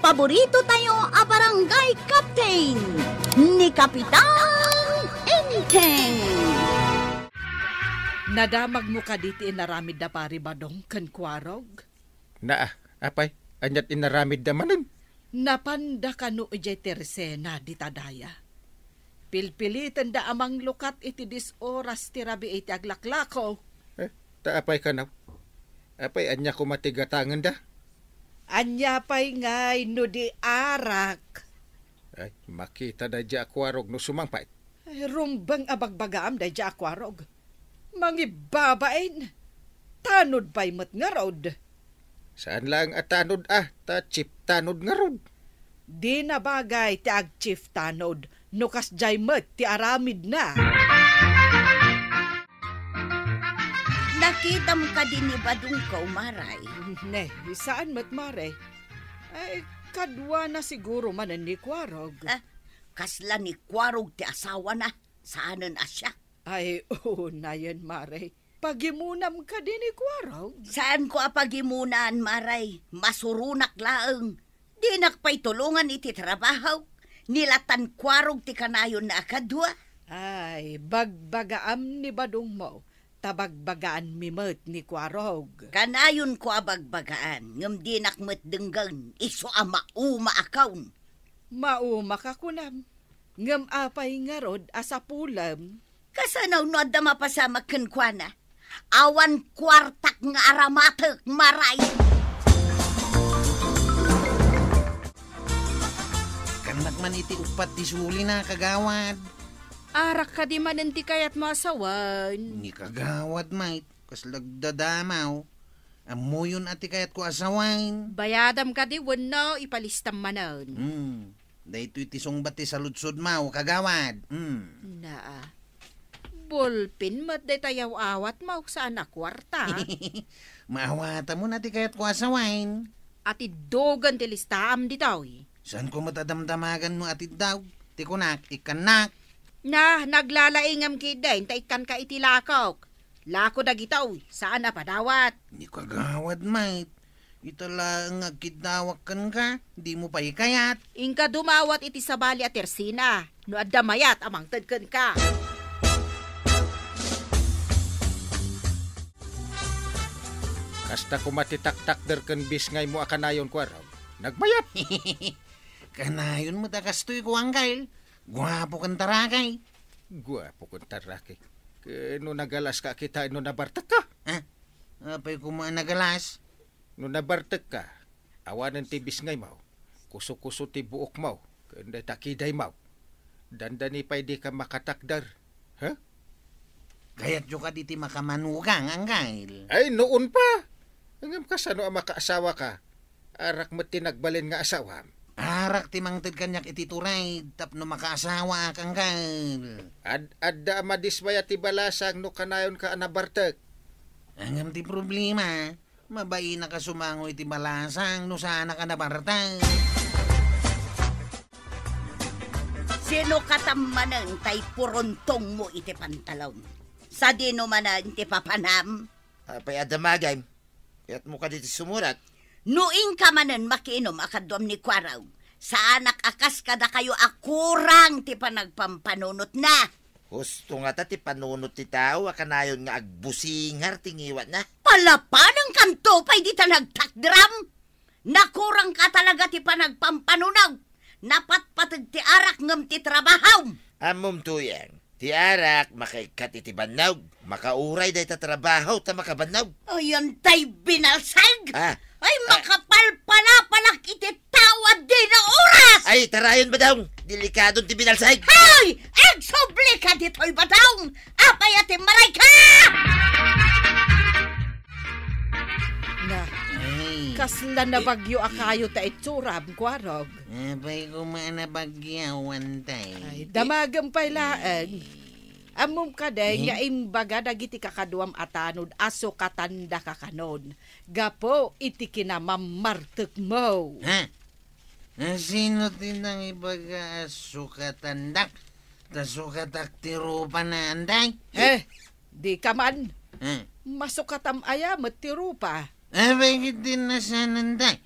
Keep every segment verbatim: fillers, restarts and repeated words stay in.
Paborito tayo a barangay captain, ni Kapitan Enteng. Nadamagmo kadi ti inaramid da Pari Badong ken Kuarog? Naa, apay, ania't inaramidda manen? Napanda kano idiay tersena dita daya. Pilpilitenda a manglukat iti dies oras ti rabii ti aglaklako. Eh, ta apay kano? Apay, ania koma ti gatangenda? Ania pay ngay no di arak? Ay, makita daydiay a Kuarog no sumangpet. Ay, rumbeng a bagbagaam daydiay a Kuarog. Mangibbabain. Tanod pay met ngarud. Saan laeng a tanod a, ta chief tanod ngarud. Di nabagay ti ag-chief tanod no kasdiay met ti aramidna. Nakitam kadi ni Badongko, Maray? Ne, saan met, Mare. Ay, kaduana siguro manen ni Kuarog. Ah, kasla ni Kuarog ti asawana, saanen a siak. Ay, unayen, Mare. Pagimunam kadi ni Kuarog? Saanko a pagimunan, Mare. Masuronak laeng. Dinak pay tulongan iti trabahok. Ni la tan Kuarog ti kanayonna a kadua. Ay, bagbagaam ni Badongmo, ta bagbagaanmi met ni Kuarog. Kanayonko a bagbagaan, ngem dinak met denggen, isu a mauma a kaon. Mauma ka kunam, ngem apay ngarud a sapulem? Kasano no adda mapasamak kenkuana? Awan kuartak nga aramatek, Maray. Kannak man iti uppat ti sulina, kagawad. Arak kadi manen ti kayatmo a sawen? Ni kagawad met, kasla agdadamaw. Ammoyon a ti kayatko a sawen. Bayadam kadi wenno ipalistam manen? Hmm. Daytoy ti sungbat ti saludsodmo, kagawad. Hmm. Naa. Bulpin met dayta yaw-awatmo, saan a kuarta. Maawatamon a ti kayatko a sawen. Atiddogen ti listaam ditoy. Saanko met a damdamagan no atiddog? Ti kunak, ikkannak. Na, naglalaingam ketdin ta ikkanka iti lakok. Lako dagitoy, saan a padawat. Ni kagawad met. Ita laeng nga agkiddawak kenka, dimo pay kayat. Inka dumawat iti sabali a tersena, no adda mayat a mangted kenka. Kasta koma ti taktakder ken bisngaymo a kanayon, Kuarog. Nagmayat! Kanayon met a kastoy, Kuangkel. Guapo ken taraki. Guapo ken taraki. Ken no nagalaska a kitaan no nabartekka? Ah, apay koma a nagalas? No nabartekka, awanen ti bisngaymo, kuso-kuso ti buokmo, ken dayta kidaymo. Dandani pay dika makatakder. Ha? Kayatyo kadi ti makamanugang, Angkel? Ay, noon pa! Ngem kasano a makaasawaka? Arak met ti nagbalin nga asawam. Arak ti mangted kaniak iti tured tapno makaasawaak, Angkel. Ad-adda a madismaya ti balasang no kanayonka a nabartek. Ngem ti problema, mabainak a sumango iti balasang no saanak a nabartek. Sino katam manen tay purontongmo iti pantalon? Sadino manen ti papanam? Apay a damagem? Kayatmo kadi ti sumurat? No inka manen makiinom a kaduam ni Kuarog, saanak a kas kadakayo a kurang ti panagpampanunotna. Husto ngata ti panunot ti tao a kanayon nga agbusingar ti ngiwatna. Palapanangkanto pay dita nagtakderam? Nakurangka talaga ti panagpampanunog. Napatpateg ti arak ngem ti trabahom. Ammom, Tuyang, ti arak makaikkat iti bannog. Makauray dayta trabaho ta makabannog. Ay, antay binalsag! Ah. Ay, ah, makapalpalapalak iti tao a dina oras! Ay, tarayon, Badong! Delikadon ti binalsag! Hay! Agsubli ka ditoy, Badong! Apay a timmaray ka! Na, ay, kasla na bagyo a kayo ta itsuram, Kuarog. Apay koma a nabagyawan tay. Ay, damagem pay laeng. Ammom kadi nga imbaga dagiti kakaduam a tanod a sukatandaka kanon gapu iti kinamammartekmo. Ha? Sino ti nangibaga a sukatandak? Ta sukatak ti rupana, antay? Eh, dika man. Hmm. Masukatam aya met ti rupa? Apay ket ti nasananday.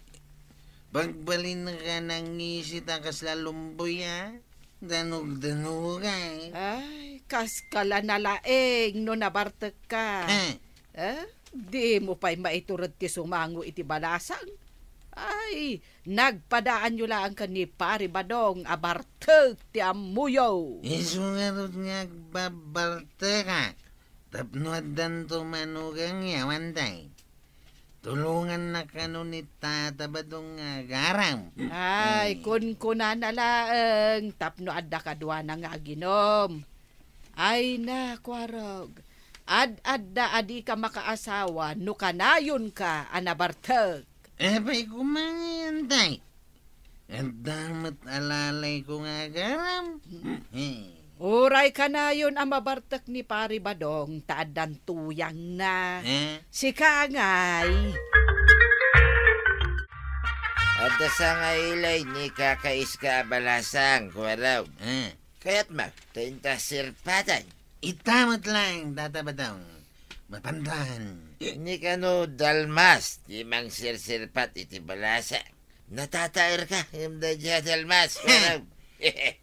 Pagbalinka nangngisi ta kasla lumboy a danugdanugay. Ay, kaskala nalaeng no nabartekka. Eh? Eh? Dimo pay maitured ti sumango iti balasang? Ay, nagpadaanyo laeng ken ni Pari Badong a bartek ti ammoyo. Isu ngarud nga agbabartekak tapno addanto manugang yawan tay. Tulongannak kano ni Tata Badong nga agaram. Ay, eh, kunkunana laeng tapno adda kaduana nga aginom. Ay na, Kuarog, ad-adda a dika makaasawa no kanayonka a nabartek. Apay koma ngay, tay? Adda met alalayko nga agaram. Hmm. Uray kanayon a mabartek ni Pari Badong ta addan tuyangna. Eh? Sika ngay. Adda sangaili ni kakaiska a balasang, Kuarog. Eh? Kayatmo, ta inta sirpatan. Ita met laeng, Tata Badong. Mapandan. Ni kano dalmas ti mangsirsirpat iti balasang. Natataerka, ngem daydiay a dalmas. Heh. Kuarog.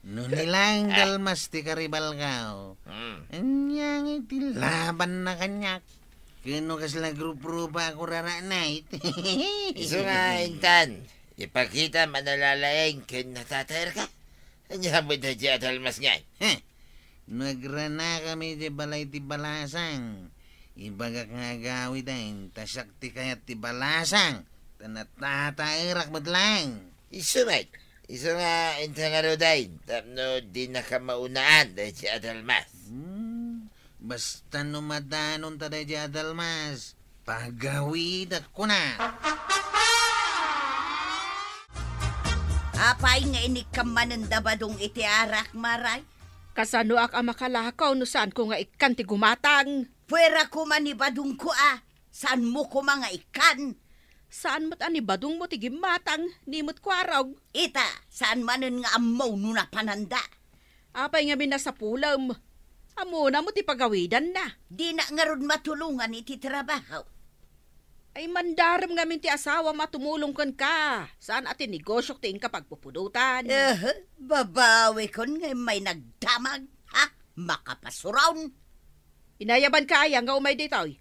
No ni laeng dalmas ti karibalko. Hmm. Ania ngay ti labanna kaniak? Ken no kasla grupo a kurara night. Isu nga intan, ipakitam a nalalaeng ken natataerka. Ania met daydiay a dalmas ngay? Heh. No agranakami iti balay ti balasang, ibagak nga agawiden, ta siak ti kayat ti balasang, ta natataerak met laeng. Isu met, isu nga inta ngaruden, tapno dinaka maunaan daydiay a dalmas. Hmm, basta no madanon ta daydiay a dalmas, pagawidak kuna. Apay nga inikkam manen da Badong iti arak, Maray? Kasanoak a makalakaw no saanko nga ikkan ti gumatang? Puera koma ni Badongko a, saanmo koma nga ikkan? Saan met a ni Badongmo ti gimmatang, ni met Kuarog. Ita, saan manen nga ammo no napananda. Apay ngamin a sapulem? Ammona met ti pagawidanna. Dina ngarud matulongan iti trabaho. Ay, mandarem ngamin ti asawam a tumulong kenka. Saan a ti negosiok ti inka pagpupudotan. Eh, babawikon nga immay nagdamag, ha? Makapasuron. Inayabanka aya nga umay ditoy?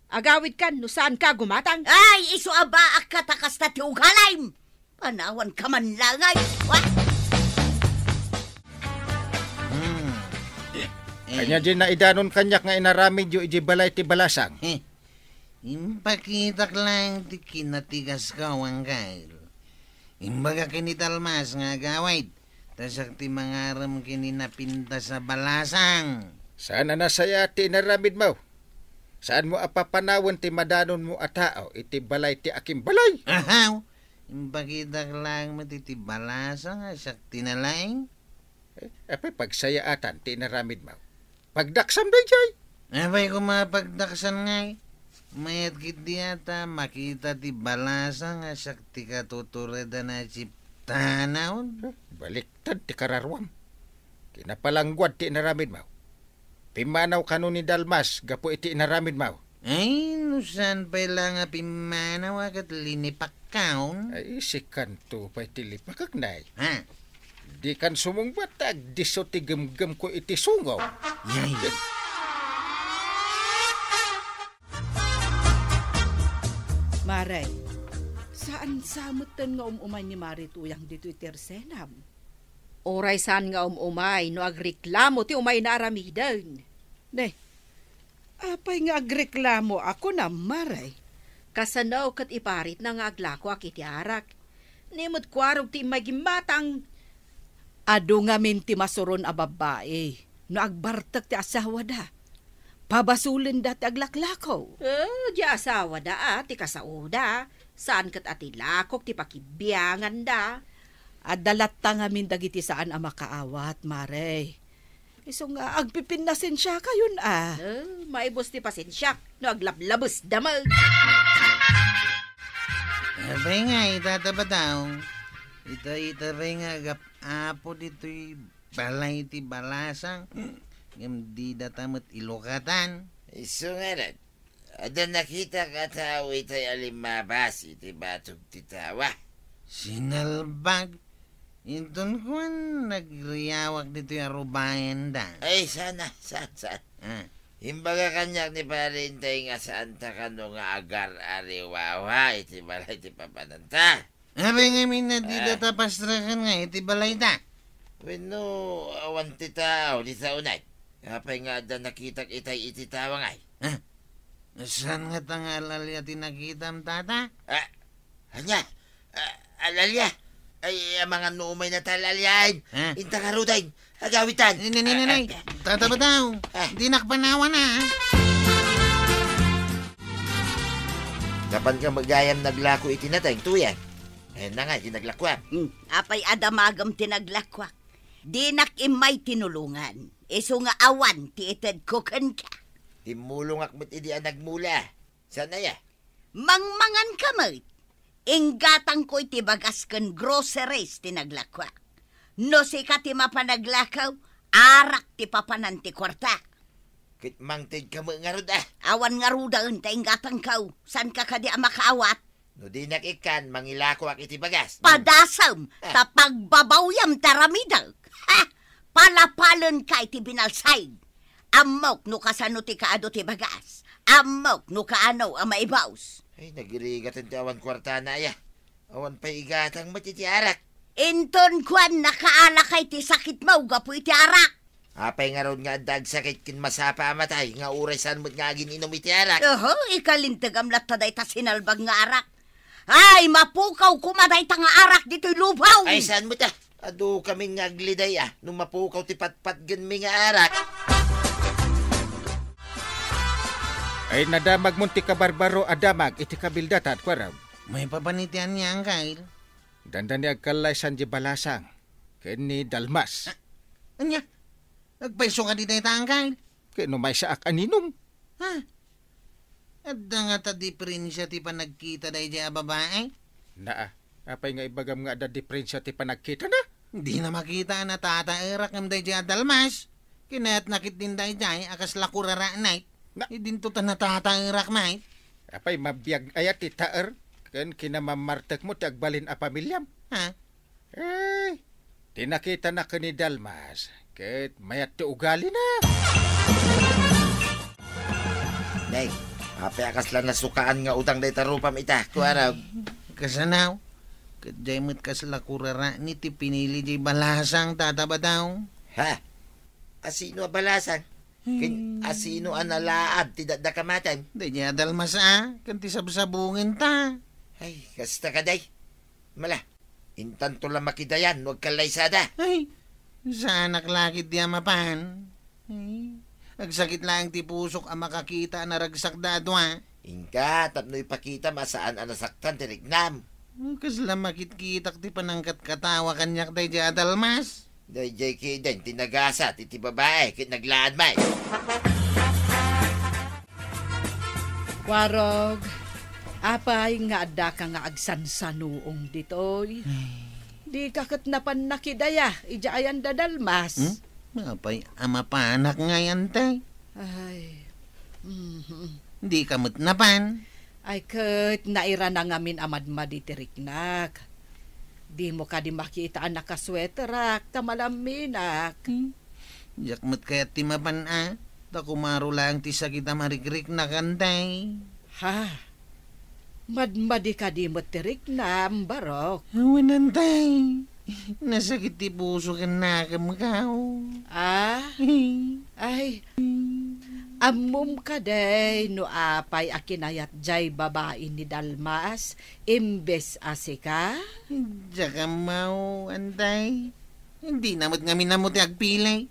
Agawidkan no saanka gumatang. Ay, isu a baakka ta kasta ti ugalim. Panawanka man la ngay. Wa? Hmm. Eh. Ania diay naidanon kaniak nga inaramidyo idiay balay ti balasang? Eh. Impakitak laeng ti kinatigasko, Angkel. Imbagak ken ni dalmas nga agawid, ta siak ti mangarem ken ni napintas a balasang. Saan a nasayaat ti inaramidmo? Saanmo a papanawen ti madanonmo a tao iti balay ti akimbalay? Ahaw! Impakitak laeng met iti balasang a siak ti nalaing. Eh, apay pagsayaatan ti inaramidmo? Pagdaksam daydiay. Apay koma pagdaksan ngay? Mayat ketdi a ta makita ti balasang a siak ti katuturedan a siptanaw. Eh, baliktad ti kararuam. Kinapalangguad ti inaramidmo. Pimmanaw kano ni dalmas gapu iti inaramidmo. Ay, no saan pay la nga pimmanaw a ket linipakkaon? Ay, sikanto pay ti lipakek, nay. Ha? Dikan sumungbat ta agdisso ti gemgemko iti sungo. Yay. Mare, saan sa metten nga um-umay ni Mare Tuyang ditoy ti arsenam? Uray saan nga um-umay no agreklamo ti umayna aramiden. Ne, apay nga agreklamo a kunam, Mare? Kasano ket iparitna nga aglakoak iti arak? Ni met Kuarog ti immay gimmatang. Adu ngamin ti masuron a babbai no agbartek ti asawada. Pabasolenda ti aglaklako. Eh, di asawada a ti kasaoda. Saan ket a ti lakok ti pakibianganda. Adda latta ngamin dagiti saan a makaawat, Mare. Isu nga agpipinnasensiakayon a. Eh, maibus ti pasensiak no aglablabesda met. Apay ngay, Tata Badong? Ita, ita pay nga agap-apo ditoy balay ti balasang, ngem didata met ilukatan. Isu ngarud, adda nakitak a tao itay a limmabas iti batog ti tawa. Sinalbag? Inton kuan, nagriawak ditoy a rubayan da. Ay, sana, saan, saan? Ah. Imbaga kaniak ni Pare Inday nga saanta kano nga agar-ariwawa iti balay ti papananta. Apay ngamin a dida ta pastrakan nga iti balayda? Wenno, awan ti tao dita unay. Apay nga adda nakitak itay iti tawangay? Ah, saan ngata nga al-alia ti nakitam, tata? Ah, ania? Ah, al-alia? Ay, amangan no umayna ta al-aliaen. Ah. Inta ngaruden. Agawitan. Nay, nay, nay, nay, nay. Ah, ah. Tata Bataw, ah, dinak panawana, ah. Napanka met gayam naglako iti nateng, Tuyang? Ay, na nga, di naglakuam. Hmm, apay a damagem ti naglakuak? Dinak immay tinulongan. Isu nga awan ti itedko kenka. Immulongak met idi a nagmula. Saan aya? Mangmanganka met. Inggatangko iti bagas ken groceries ti naglakuak. No sika ti mapanaglakaw, arak ti papanan ti kuarta. Ket mangtedka met ngarud, ah. Awan ngaruden ta inggatangko. Saanka kadi a makaawat? No dinak ikkan, mangilakoak iti bagas. Padasem, ah, ta pagbabawyam ti aramidek. Ha! Palapalenka iti binalsay. Ammok no kasano ti kaadu ti bagas. Ammok no kaano a maibus. Ay, nagirigaten ti awan kuartana aya. Awan pay igatang met iti arak. Inton kuan, nakaalakay ti sakitmo gapu iti arak. Apay ngarud nga adda agsakit ken masapa a matay nga uray saan met nga agin-inum iti arak? Oho, ikalintegam latta dayta sinalbag nga arak. Ay, mapukaw koma dayta nga arak ditoy lupaw. Ay, saan met, ah? Adu kami nga agliday, ah, no mapukaw ti patpatgenmi nga arak. Ay, nadamagmon ti kabarbaro a damag iti kabildatan, kuarem. Maipapan iti ania, Angkel? Dandani agkallaysan di balasang ken ni Dalmas. Ah, ania? Agpayso kadi dayta, Angkel? Ket no maysaak a ninum? Ha? Adda ngata diferensia ti panagkita daydiay a babai? Naa, apay nga ibagam nga adda diferensia ti panagkitana? Dina makita a natataerak ngem daydiay a Dalmas. Kinayatna ketdin daydiay a kasla kurara, Nay. Na- Idinto ta natataerak, Nay. Apay mabiag aya ti taer ken kinamammartekmo ti agbalin a pamiliam? Ha? Eh, ti nakitana ken ni Dalmas, ket mayat ti ugalina. Nay, apay a kasla nasukaan nga utang dayta rupam ita, kuarem? Kasano? Ket diay met kasla kurara ni ti pinili diay balasang, Tata Bataw. Ha? Asino a balasang? Ken asino a nalaad ti dakdakamatem? Daydiay a Dalmas a, ken ti sabsabungenta. Ay, kasta kadi. Mala, intanto la makidayan no agkallaysada. Ay, saanak la ketdi a mapan. Ay, agsakit laeng ti pusok a makakita a naragsakda a dua. Inka, tapno ipakitam a saan a nasaktan ti riknam. Kasla makitkitak ti panangkatkatawa kaniak daydiay a Dalmas. Daydiay ketdin ti nagasat iti babai ket naglaad met. Warog, apay nga addaka nga agsansanuong ditoy? Ay. Dika ket napan nakidaya idiay ayan da Dalmas? Hmm? Apay a mapanak ngay, Antay? Ay. Mhm. Dika met napan? Ay, ket nairana ngamin a madmadi ti riknak. Dimo kadi makita a nakasueterak ta malamminak. Hmm? Diak met kayat ti mapan a, ta kumaro laeng ti sakit a marikriknak, Antay. Ha? Madmadi kadi met ti riknam, Barok? Awan, Antay. Nasakit ti puso ken nakemko. Ah? Ay, ammom kadi no apay a kinayat jay babai ni Dalmas imbes a sika? Diak ammo, Antay. Dina met ngamin ammo ti agpili.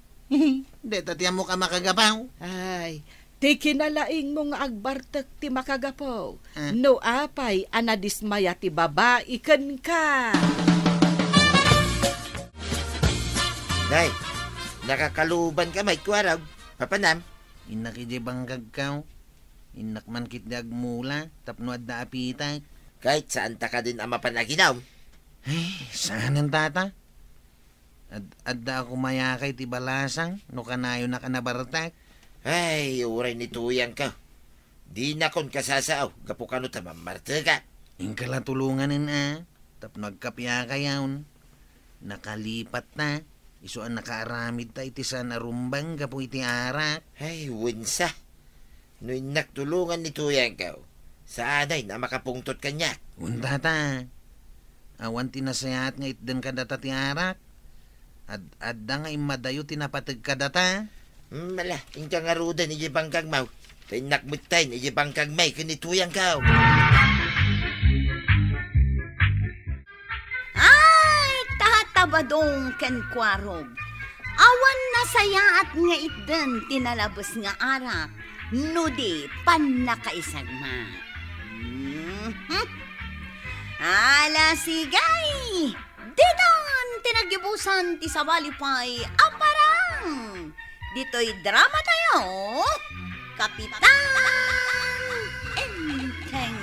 Dayta ti ammok a makagapu. Ay, ti kinalaingmo nga agbartek ti makagapu. Ah. No apay a nadismaya ti babai kenka. Nay, nakakalubanka met, kuarog. Papanam? Innak idiay bangkagko. Innak man ketdi agmula tapno adda apitek. Ket saanta kadin a mapan aginum? Ay, saanen, Tata. Ad-, adda a kumayakay ti balasang no kanayonak a nabartek. Ay, uray ni Tuyangko. Dinakon kasasao gapu kano ta mammartekak. Inka la tulonganen a, Tapno agkapiakayon, nakalipatta, isu a nakaaramidta iti saan a rumbeng gapu iti arak. Ay, wensa. No innak tulongan ni Tuyangko, saanay a makapungtot kaniak. Untata, awan ti nasayaat nga itden kadata ti arak. Ad-, adda nga immadayo ti napateg kadata. Hmm, ala, inka ngaruden iti bangkagmo. Ta innak metten iti bangkagmi ken ni Tuyangko. Ay, tatabadong ken kuarog. Awan nasayaat nga itden ti nalabes nga arak, no di pannakaisagmat. Mhm. Ala, sige! Ditan ti naggibusan ti sabali pay a parang. Ditoy drama tayo, Kapitan Enteng.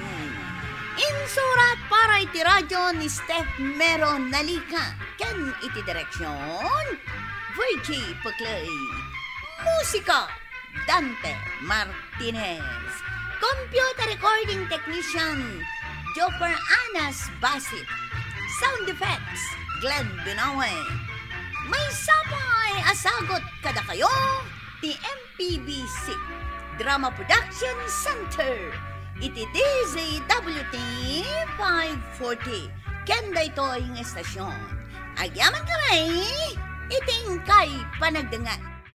Insurat para iti radio ni Steph Mero Nalica ken iti direksyon, Virgie Peclay. Musika, Dante Martinez. Computer recording technician, Joper Anas Basit. Sound effects, Glenn Binawe. Maysa pay a sagut kadakayo ti M P B C Drama Production Center iti D Z W T five forty ken daytoy nga estasyon. Agyaman kami iti inkay panagdengngeg.